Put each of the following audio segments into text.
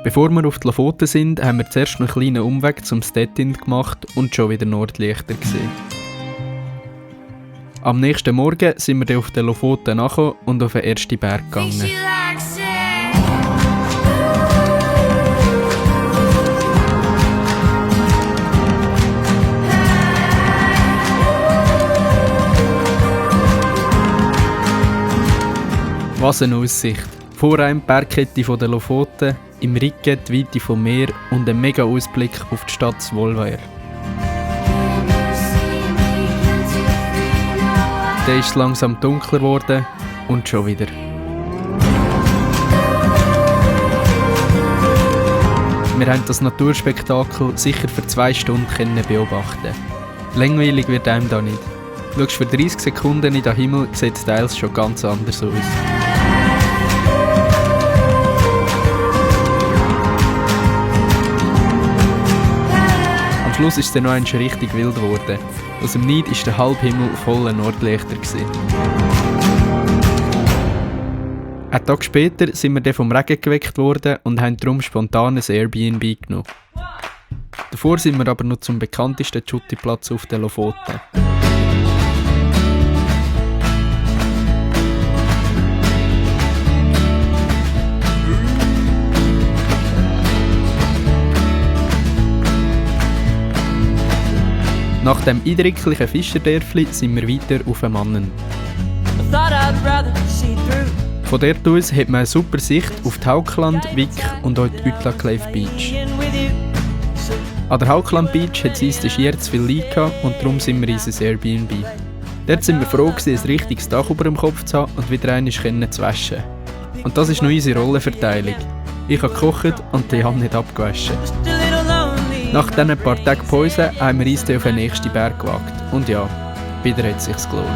Bevor wir auf die Lofoten sind, haben wir zuerst noch einen kleinen Umweg zum Stettin gemacht und schon wieder Nordlichter gesehen. Am nächsten Morgen sind wir dann auf den Lofoten nachgekommen und auf den ersten Berg gegangen. Was eine Aussicht! Vor einem die Bergkette der Lofoten, im Rücken die Weite vom Meer und ein mega Ausblick auf die Stadt Svolvær. Dann ist es langsam dunkler geworden und schon wieder. Wir haben das Naturspektakel sicher für 2 Stunden beobachten. Langweilig wird einem da nicht. Schaust für 30 Sekunden in den Himmel, sieht es teils schon ganz anders aus. Am Schluss ist es dann noch einmal richtig wild geworden. Aus dem Nichts war der Halbhimmel voller Nordlichter. Einen Tag später sind wir dann vom Regen geweckt worden und haben darum spontan ein Airbnb genommen. Davor sind wir aber noch zum bekanntesten Schuttiplatz auf den Lofoten. Nach dem eindrücklichen Fischerdörfli sind wir weiter auf Mannen. Von dort aus hat man eine super Sicht auf die Haukland, Vik und auch die Utlakleif Beach. An der Haukland Beach hat es uns Schier zu viel Leute und darum sind wir in unser Airbnb. Dort sind wir froh, ein richtiges Dach über dem Kopf zu haben und wieder einmal zu waschen. Und das ist noch unsere Rollenverteilung. Ich habe gekocht und die Hand nicht abgewaschen. Nach diesen paar Tagen Pause haben wir uns auf den nächsten Berg gewagt. Und ja, wieder hat es sich gelohnt.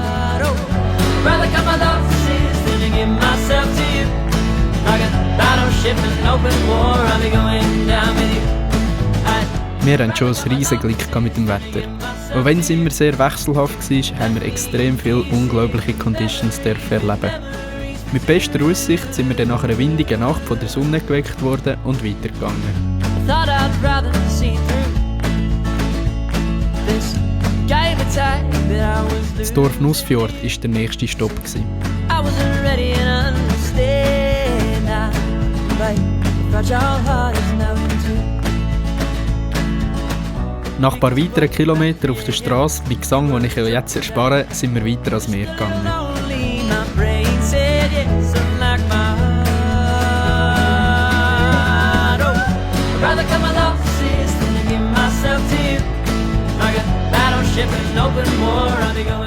Wir hatten schon ein riesiges Glück mit dem Wetter. Auch wenn es immer sehr wechselhaft war, haben wir extrem viele unglaubliche Conditions erleben. Mit bester Aussicht sind wir dann nach einer windigen Nacht von der Sonne geweckt worden und weitergegangen. Das Dorf Nussfjord war der nächste Stopp. Nach ein paar weiteren Kilometern auf der Straße, bei Gesang, den ich jetzt erspare, sind wir weiter ans Meer gegangen.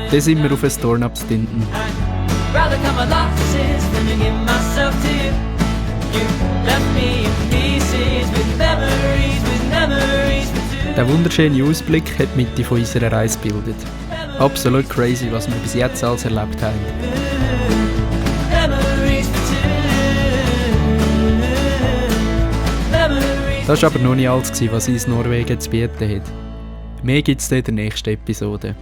Dann sind wir auf ein Storn abstinten. Der wunderschöne Ausblick hat die Mitte von unserer Reise gebildet. Absolut crazy, was wir bis jetzt alles erlebt haben. Das war aber noch nicht alles, was uns Norwegen zu bieten hat. Mehr gibt es in der nächsten Episode.